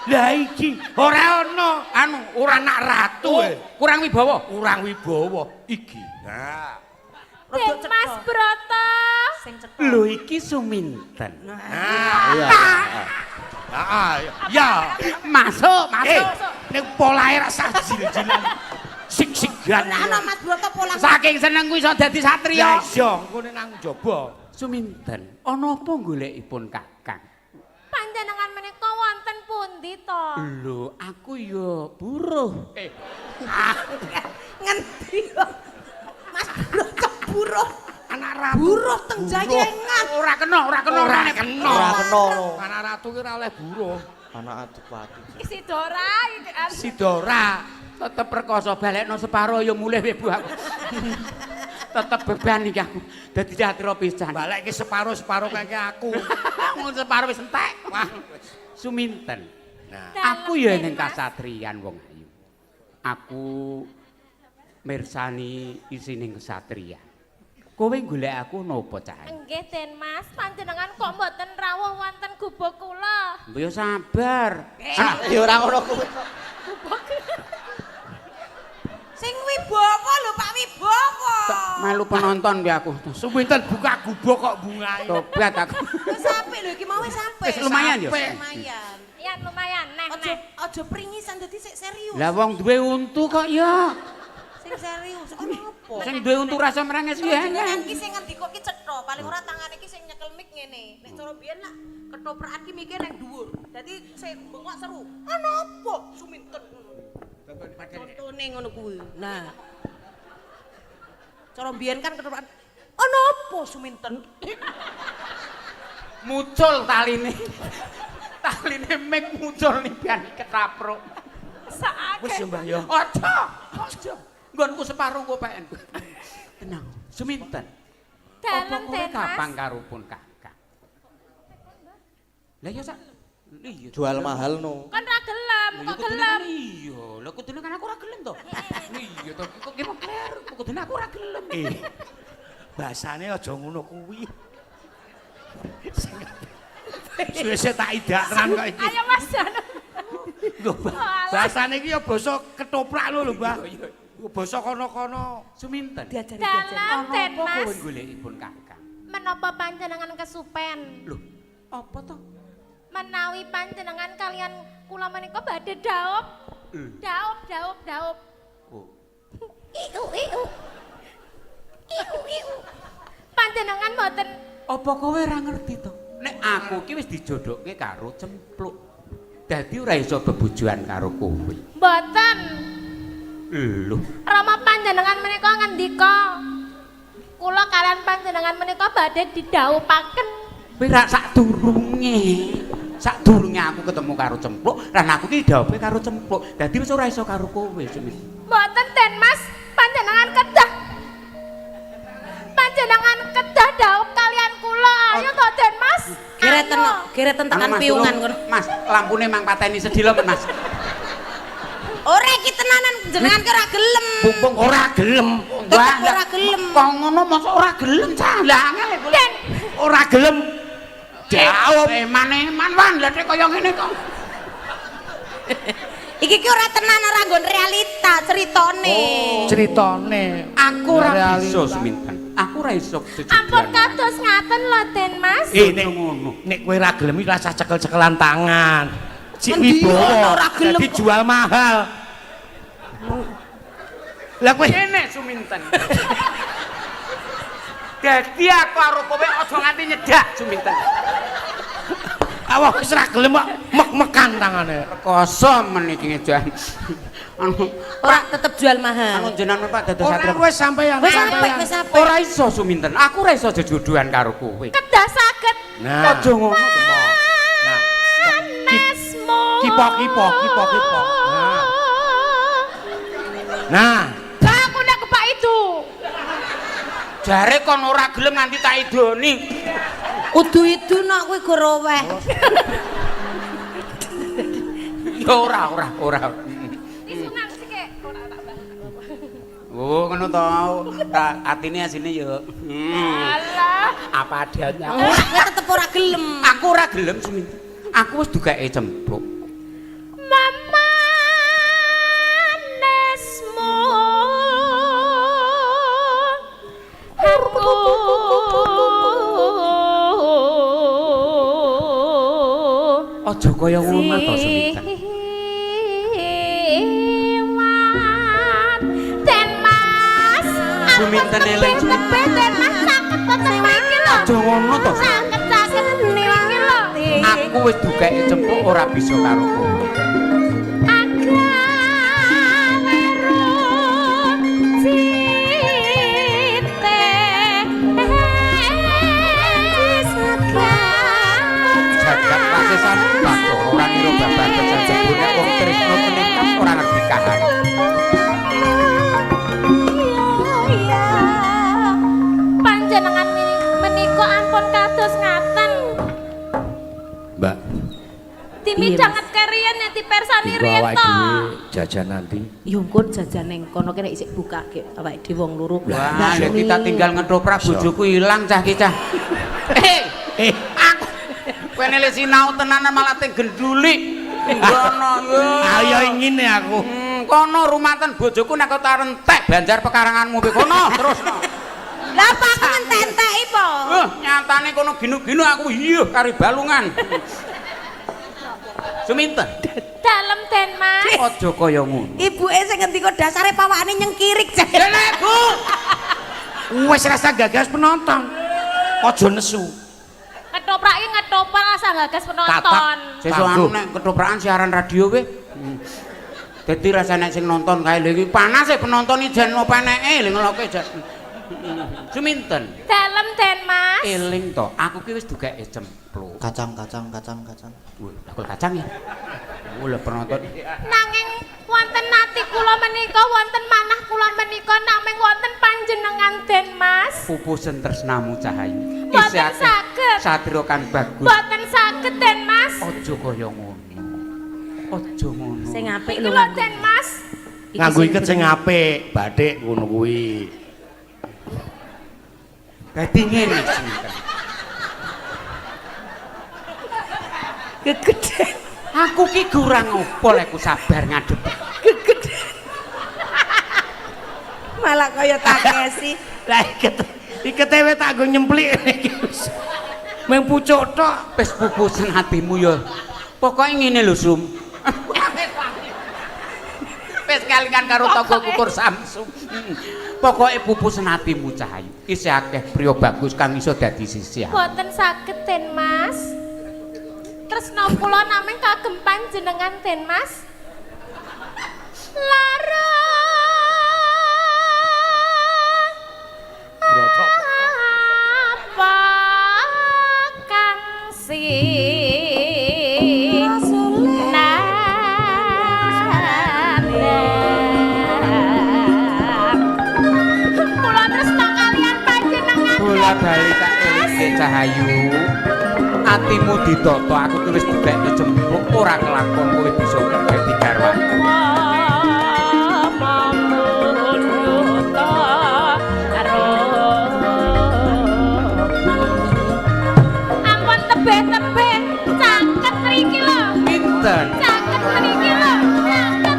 Lah iki ora ono Anu ora anak ratu. Oh, kurang wibawa. Kurang wibawa iki. Nah. Rada Den Mas Broto. Sing cetha. Lho iki suminten. Nah. Iya. Heeh. Ya. Masuk, Eh, masuk. ning polahe rasa jil-jilan. Sik-sigan. Lah ana Mas Broto pola Saking seneng kuwi iso dadi satrio. Ya iya, engko nek nang njaba. Suminten, ana apa golekipun Kakang? Panjenengan menika wonten pundi to? Lho, aku ya buruh. ngendi kok. Mas Broto buruh. Anak ratu. Buruh teng Jayengan. Ora kena, ora kena, Ora kena. Ora kena no. Anak ratu ki ora oleh buruh. Anak adipati. Sidora iki. Sidora. Tetep rekoso balekno separo ya mulih weh Bu aku. Tetep beban iki aku. Dadi satrio pisan. Balekke separo-separo kaya aku. Wong separo wis entek. Wah. Suminten. Nah. Aku ya ning kasatriyan wong ayu. Aku mirsani isining kesatriyan. Kowe golek aku napa cah? Nggih Den Mas, panjenengan kok mboten rawuh wonten gubuk kula. Mbok yo sabar. Ya ora ngono kuwi. Sing wibawa lho Pak Wibawa. Melu penonton kuwi aku. Suminten buka gubuk kok bungae. Tobat aku. Wis apik lho iki mau wis apik. Wis lumayan ya? Lumayan. Ya lumayan, neh Aja neh. aja pringisan dadi sik serius. Lah wong duwe untu kok ya. Sing serius ana apa? Sing duwe untu rasa merenges kuwi. Jenengan ki sing ngendika ki cetha, paling ora tangane ki sing nyekel mic ngene. Nek cara biyen lah ketoprakan ki mike nang dhuwur. Dadi sing bengok seru. Ana apa? Suminten ngono. Contone ngono kuwi. Nah. Cara biyen kan ketoprakan ana apa suminten? Mucul taline. Taline mic mucul nih biar ketapruk. Sakake. Wis ya Mbah ya. Aja, aja. Nggonku separo engko peken. Tenang, Suminten. Dalem Apa kowe Den Mas. Kapan karo pun Kakang? Lah ya sak iya. Jual mahal no. Kon ra gelem, Lah, kok ya kudune gelem. kan iya, lah kudune kan aku ora gelem to. Iya to, kok kira kleru, kudune aku ora gelem. Eh. Bahasane aja ngono kuwi. Suwe-suwe tak idak tenan kok iki. Ayo Mas Janu. Lho, bahasane iki ya basa ketoprak lho lho, Mbah. Basa kono-kono. Suminten. Diajari Dalem diajari. Den Apa kowe Mas. golekipun Kakang? Menapa panjenengan kesupen? Lho, apa to? Menawi panjenengan kalian kula menika badhe daup. Daup, daup, daup. Oh. Iu, iu. Iu, iu. Panjenengan mboten Apa kowe ora ngerti to? Nek aku ki wis dijodohke karo Cempluk. Dadi ora iso bebojoan karo kowe. Mboten. Lho, Rama panjenengan menika ngendika kula kalian panjenengan menika badhe didhawuhaken. Kowe ra sadurunge. Sadurunge aku ketemu karo Cempluk, lan aku ki didhawuhke karo Cempluk. Dadi wis ora iso karo kowe, Sumin. Mboten Den Mas, panjenengan kedah dhaup kalian kula. Ayo to Den Mas. Gereten Ayo. Gereten tekan Anu, Mas, piungan tolong, kono. Mas, lampune mang pateni sedilo, Mas. Ora iki tenanan jenengan ki ora gelem. Mumpung Ora gelem. Tetep ora gelem. Kok ngono mosok ora gelem cah. Lah angel e boleh. Den, Ora gelem. Jauh. Eman-eman wan, lha nek kaya ngene kok. Iki ki ora tenan ora nggon realita ceritane. Ceritane. Aku ora Realita. bisa Suminten. Aku ora iso jejegan. Ampun kados ngaten lho Den Mas. Eh, nek ngono. Nek kowe ora gelem iki rasah cekel-cekelan tangan. Cik Endi wibawa. ono ora gelem Dadi kok. jual mahal. Lah kowe Kene Suminten. Dadi aku karo kowe aja nganti nyedak Suminten. Awak wis ora gelem kok mek-mekan tangane. Rekoso men iki ngejan. Anu, Ora tetep jual mahal. anu jenengan Pak dados Ora satria. wis sampeyan. Wis apik, wis apik. Ora iso Suminten. Aku ora iso jejodohan karo kowe. Kedah saged Nah, Aja ngono to. Nah. manesmu. Kipo kipo kipo kipo. Nah. Nah, Lah aku nek kepak itu. Jare kon ora gelem nganti tak idoni. Udu idu nak kuwi goroweh. Ya ora ora ora. Disunan sik. Ora tak bahas. Oh, ngono to. Tak atine asine ya. Alah. Apa adanya. Ora kowe tetep ora gelem. Aku ora gelem Suminten. Aku wis dugake Cempluk. Memanesmu aku Aja kaya ngono to Suminten. Siwat Den Mas. Suminten eling. Tebih Den Mas saged boten mriki lho. Aja ngono to. Saged saged mriki lho. Aku wis dugake Cempluk ora bisa karo kowe. Agaweru cite Jagat wasesan Bathara ora ngira babar bejan jebule wong tresna tenikat ora ngerti kahanan. Panjenengan menika ampun kados ngaten. Mbak, Dimidanget keriyen yen dipersani iku riyen awake to. dhewe jajan nanti. Yo engko jajan ning kono kene isik buka ge awake dhewe wong loro. Wah, lha kita tinggal ngetoprak bojoku ilang cah ki cah. Eh, aku kowe nek sinau tenanan malah teng genduli. Ngono yo. Ayo ingin aku. Kono rumaten bojoku nek kok entek banjar pekaranganmu pe kono terus. Lah apa aku ngentek-enteki po? Nyatane kono ginu-ginu aku iya kari balungan. Suminten, Dalem Den Mas. aja kaya ngono. Ibuke sing ngendika dasare pawakane nyengkirik jane. Dene, Bu. Wis rasa gagas penonton. Aja nesu. Ketoprak iki ngetoprak asal gagas penonton. Tatak. Sesuk anu nek ketoprakan siaran radio we. Dadi rasane sing nonton kae lho iki panas e penonton iki jan opo eneke lho ngeloke jan. Suminten, Dalem Den Mas. eling to, aku ki wis dugeke cempluk. Kacang kacang kacang kacang. Wah, bakul kacang ya. Oh, lho penonton. Nanging Wonten ati kula menika, wonten manah kula menika namung wonten panjenengan Den Mas. Pupusen tresnamu Cahayu. Boten saged. Satria kang bagus. Boten saged Den Mas. Aja kaya ngono. Aja ngono. Sing apik Iki lho. lho Den Mas. Nganggo iket sing apik, batik ngono kuwi. Dadi ngene Suminten. Gegeden. Aku ki kurang opo lek ku sabar ngadepi. Gegeden. Malah kaya Takeshi. Lah ikete wis tak nggo nyemplik iki. Mung pucuk tok. Wis pupusen atimu ya. Pokoke ngene lho Sum. Wis kalingan karo tangga kukur Samsung. Pokoke pupusen atimu Cahayu. Isih akeh priya bagus kang iso dadi sisihan. Boten saged Den Mas. Tresna kula namung kagem panjenengan Den Mas. Lara apa kang sinandhang. Kula tresna kalian panjenengan Bola Den bali tak Mas. elingke Cahayu. Atimu ditata aku ki wis dibekne cempluk ora kelakon kowe bisa dadi garwaku. Ampun tebih-tebih, caket mriki lho. Pinten? Caket mriki lho, caket.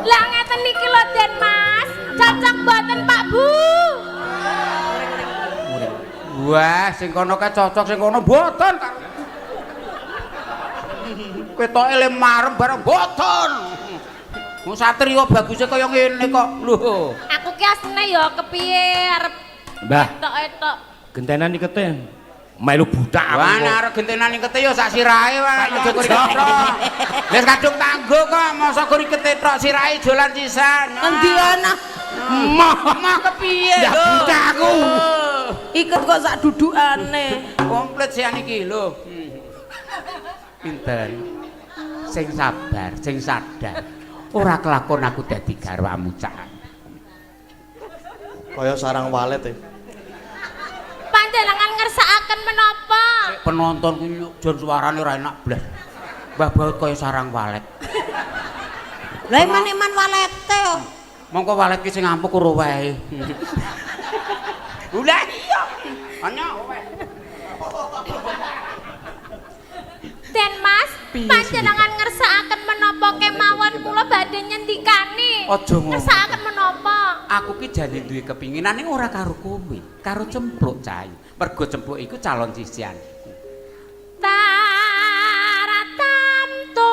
Lah ngeten niki lho Den Mas, cocok mboten Pak Bu? Wah, sing kono kae cocok, sing kono mboten. Ketoke le marem bareng mboten. Wong satria baguse kaya ngene kok. Lho. Aku ki asline ya kepiye arep Mbah, etok-etok. gentenan ikete melu budak aku. Wah, nek arep gentenan ikete ya sak sirahe wae, aja kok ikete tok. Wis kadung tanggo kok, mosok kok ikete tok sirahe jolan sisan. Endi ana? Moh, moh kepiye Ya lho? budak aku. Iket kok sak dudukane. Komplit sian iki lho. Pinten? Sing sabar, sing sadar. Ora kelakon aku dadi garwamu Cak. Kaya sarang walet e. Panjenengan ngersakaken menapa? Penonton ku jon suarane ora enak blas. Mbah Baut kaya sarang walet. Lah eman-eman walete yo. Mongko walet ki sing ampuh ora wae. Lah iya. Ana wae. Den Mas, panjenengan ngersakaken menapa kemawon kula badhe nyendikani. Aja ngono. Ngersakaken menapa? Aku ki jane duwe kepinginan ning ora karo kowe, karo Cempluk Cahayu. Mergo Cempluk iku calon sisihan. Taratamtu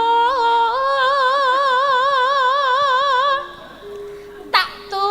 tak tu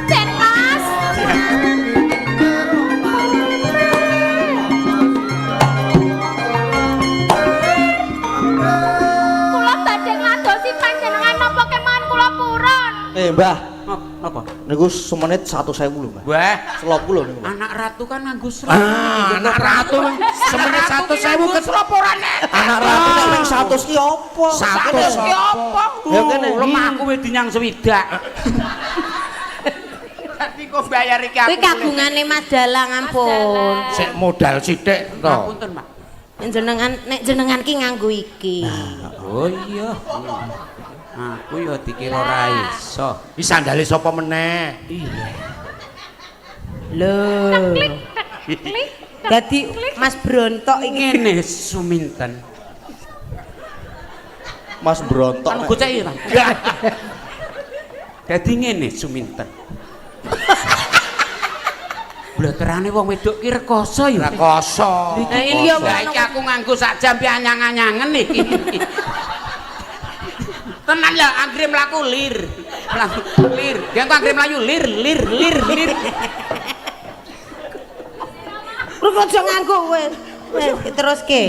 Den Mas. Kula badhe ngladosi panjenengan napa kemawon kula purun. Eh, Mbah, Napa? niku semenit 1.000 lho, Mbah. Wah, Selop lho niku, Mbah. anak ratu kan nganggo slop. Ah, anak ratu semenit 100.000 ke slop ora nek. Anak ratu nek ping 100 ki apa? 100 ki apa? Ya kene. Lemah aku wis dinyang swidak. Dadi kok bayar iki aku. Kuwi kagungane Mas Dalang ampun. Sik modal sithik to. Ngapunten, Pak. Jenengan nek jenengan ki nganggo iki. Oh iya. Aku ya dikira ora iso. Iki sandale sapa meneh? Iya. Lho. Klik klik. Dadi Mas Brontok iki. Ngene Suminten. Mas Brontok. Kan gocek iki, Pak. Dadi ngene Suminten. Bloterane wong wedok ki rekoso ya. Rekoso. Nah, ini ya Lah iki aku nganggo sak jam pi anyang-anyangen iki. Tenan lah anggere mlaku lir. Mlaku lir. Dia kok anggere mlayu lir lir lir lir. Lu kok aja nganggo kowe. Wes teruske.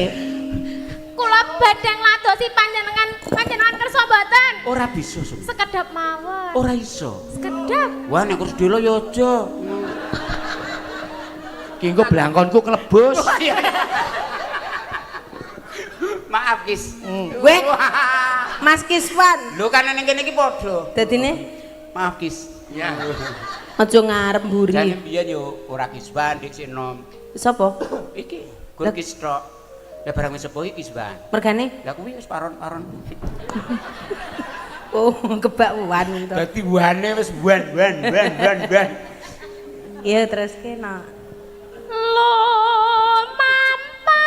Kula badhe ngladosi panjenengan, panjenengan kersa mboten? Ora bisa, Sum. Sekedap mawon. Ora iso. Sekedap. Wah nek kurus delo ya aja. Ki engko blangkonku klebus. Maaf, Kis. Weh. Mas Kiswan. Lho kan ning kene iki padha. Dadine Maaf, Kis. Ya. aja ngarep mburi. Jane biyen yo ora Kiswan dik sik nom. Sapa? Iki gur Kis tok. Lah barang wis sepuh iki Kiswan. Mergane? Lah kuwi wis paron-paron. Oh, kebak wan to. Dadi wane wis wan wan wan wan wan. Iya, teruske nak. Lumampah tanpa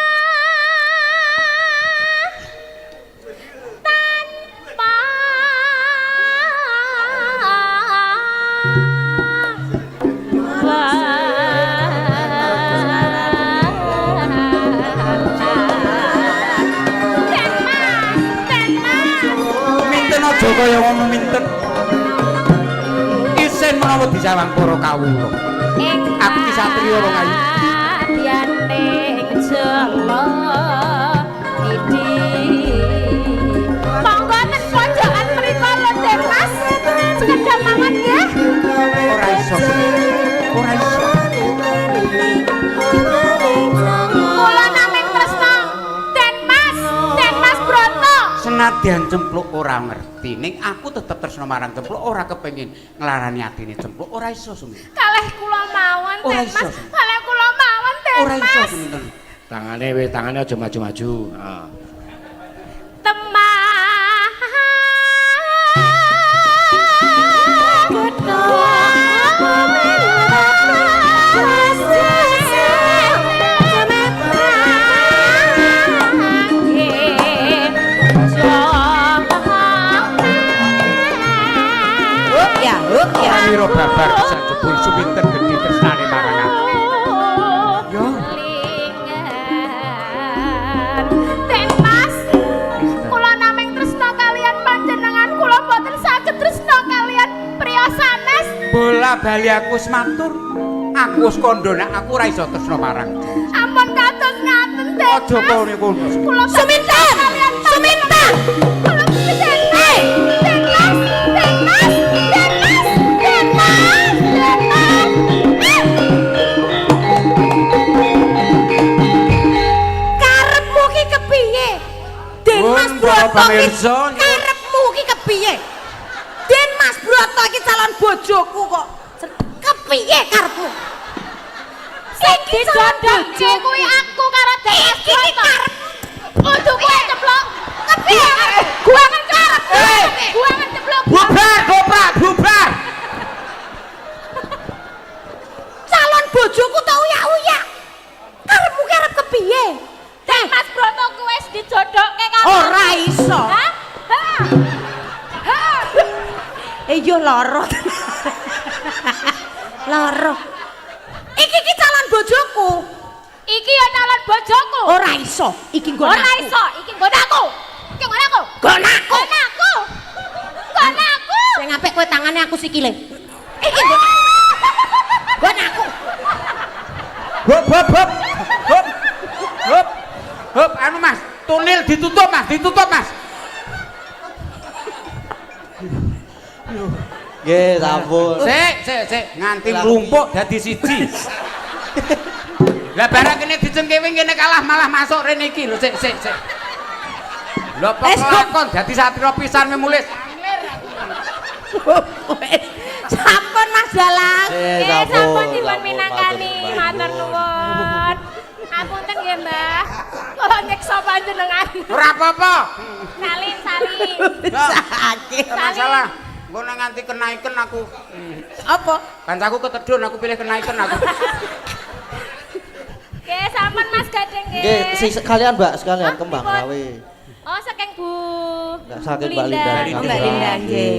Den Mas, Den Mas. Minten aja kaya ngono minten. Isin menawa disawang para kawula. Aku ki satriya wong ayu. Ing jala iki. Monggo ten pojokan mriku lho Den Mas. Sekedap mawon nggih. Ora iso. Ora iso. Kula naming tresna Den Mas, Den Mas Broto. Senadyan Cempluk ora ngerti, ning aku tetep tresna marang Cempluk, ora kepengin nglarani atine Cempluk, ora iso Suminten. Kalih kula mawon Ora Den iso, Mas. Kalih kula mawon Den Ora iso Mas. Suminten. Tangane wis, tangane aja maju-maju. Heeh. Temah Hup ya, hup ya. Ora ngira babar pisan jebul Suminten gedhe tresnane marang aku. Yo. Den Mas, kula naming tresna kalian panjenengan, kula mboten saged tresna kalian priya sanes. Bola bali aku wis matur. Aku wis kandha nek aku ora iso tresna marang. Ampun kados ngaten Den Mas. Aja kono kono. Kula Suminten! Suminten! Kula Den Mas, Den Mas, Den Mas, Den Mas, Den Mas, Den Mas. Ah! Karepmu ki kepiye? Den Mas Pun, para Broto ki pamirsa, karepmu ki kepiye? Den Mas Broto ki calon bojoku kok. Kepiye karepmu? Sing dijodohke kuwi aku karo Den Mas Broto. Kudu kowe ceplok. Kepiye? Guangan ceplok. Guangan ceplok. Bubar, goprak, bubar. Calon bojoku tak uyak-uyak. Karepmu ki arep kepiye? Den Mas Broto kuwi wis dijodohke karo Ora iso. Hah? Hah? Hah? Eh yo loro. Loro. Iki ki calon bojoku. Iki ya calon bojoku. Ora iso. Iki nggon Ora aku. iso, iki nggon aku. Iki nggon aku. Nggon aku. Nggon aku. Nggon aku. Sing apik kowe tangane aku sikile. Iki nggon aku. Nggon aku. Hop hop hop. Hop. Hop. Hop, anu Mas, tunil ditutup Mas, ditutup Mas. Nggih, sampun. Sik, sik, sik, nganti mlumpuk dadi siji. Lah barang kene dicengkewi kene kalah malah masuk rene iki lho, sik, sik, sik. Lho apa Wes, Gup. kelakon dadi satria pisan memulis. Sampun Mas Dalang. Nggih, Nggih, sampun dipun sampun, minangkani. matur Matur nuwun. Apunten nggih, Mbah. Kula nyiksa panjenengan. Ora apa-apa. Salim, salim. Sakit. Ora masalah. Engko nek nganti kenaiken aku. Apa? Kancaku ketedhun aku pilih kenaiken aku. Nggih, sampun Mas Gading nggih. Nggih, sekalian Mbak, sekalian Ah, kembang pripun? rawe. Oh, saking Bu. Enggak saking Mbak Linda. Oh, Mbak Linda nggih.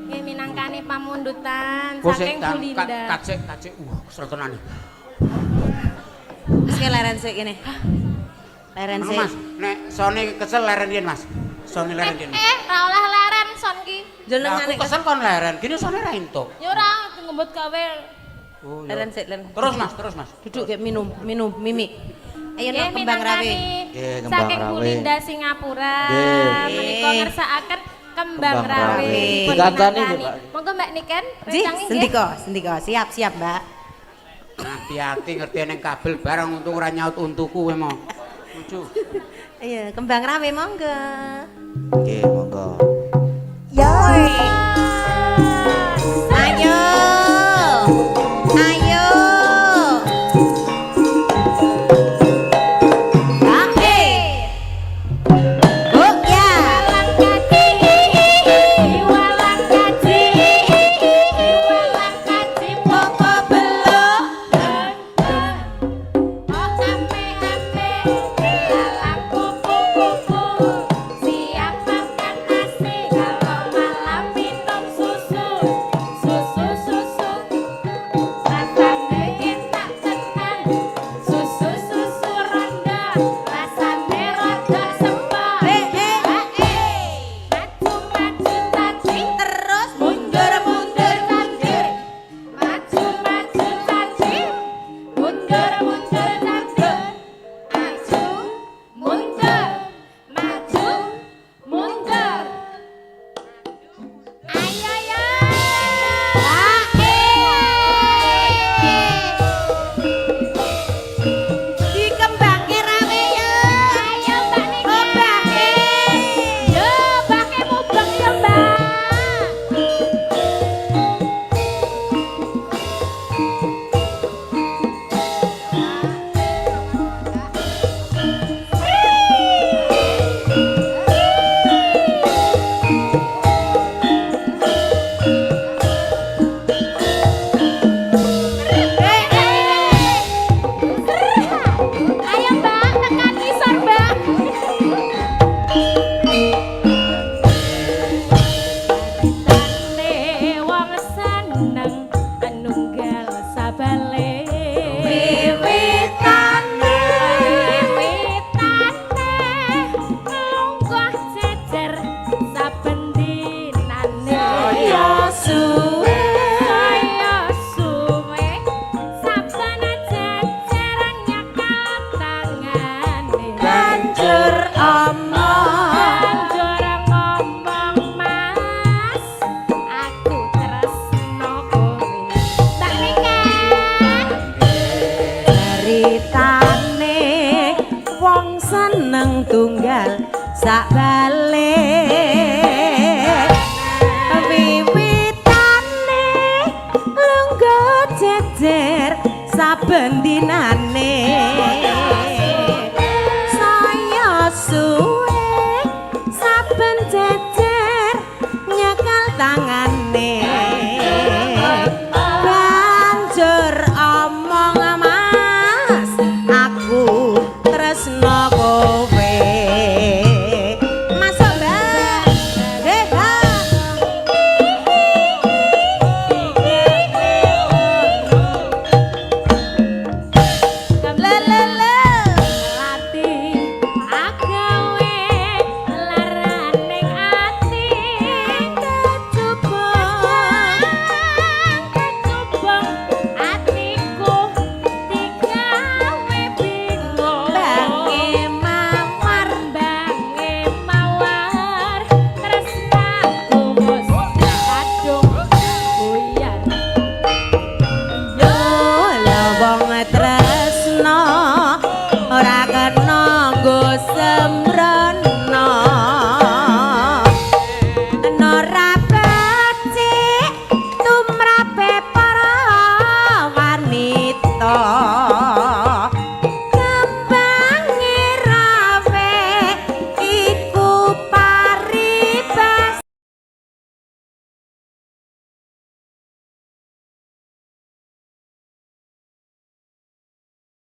Nggih minangkani pamundutan Kok sik saking Bu Linda. kacek kacek. Wah, kesel tenan. Wis ke leren sik kene. Leren Anu sik. Mas, nek sone kesel leren yen Mas. Sone leren yen. Eh, ra oleh leren. Jenengane Aku kesel kon leren, gini sone ra entuk. Ya ora ngembut gawe. Oh, iya. Leren sik, leren. Terus Mas, terus Mas. Duduk kayak minum, minum, mimi. Ayo Nggih, nok kembang rawe. minangkani Nggih, kembang Saking Bu rawe. Linda Singapura. Nggih. Menika ngersakaken kembang Kembang rawe. rawe. Dipun Dikancani nggih, minangkani. Pak. Monggo Mbak Niken, Ji, rencangi nggih. sendika, sendika. Siap, siap, Mbak. Hati-hati ngerti neng kabel barang untung ora nyaut untuku kowe mau. Lucu. Ayo, kembang rawe monggo. Nggih, monggo. Yo. Ayo. Ayo. Oke. Oh ya. Walang kaji, walang kaji, walang kaji, Poko beluk. Oh ame-ame, lalang kupu-kupu, siap makan nasi kalau malam minum susu, susu susu, rasane enak tenan, susu susu ronda, rasane rada sempet. Eh, eh. Maju maju tadi, Terus mundur mundur tadi, maju maju tadi, mundur mundur tadi, maju mundur, maju mundur. Ayo ya. Ae. Dikembangke rawe ya. Ayo Mbak Niki. Oh, Mbak. Yo, mbake mubeng ya, Mbak. Eh, eh. Ayo Mbak, tekan isor Mbak. Tane wong seneng nunggal sabale. Wiwitane. Wiwitane lungguh jejer saben dinane. Saya suwe. Saya suwe saben jejer nyekal tangane. Banjur omong. Banjur ngomong Mas, aku tresno kowe. Mbak Niken. Ceritane wong seneng tunggal sak balik. Wiwitane lungguh jejer saben dinane. Saya suwe saben jejer nyekal tangane.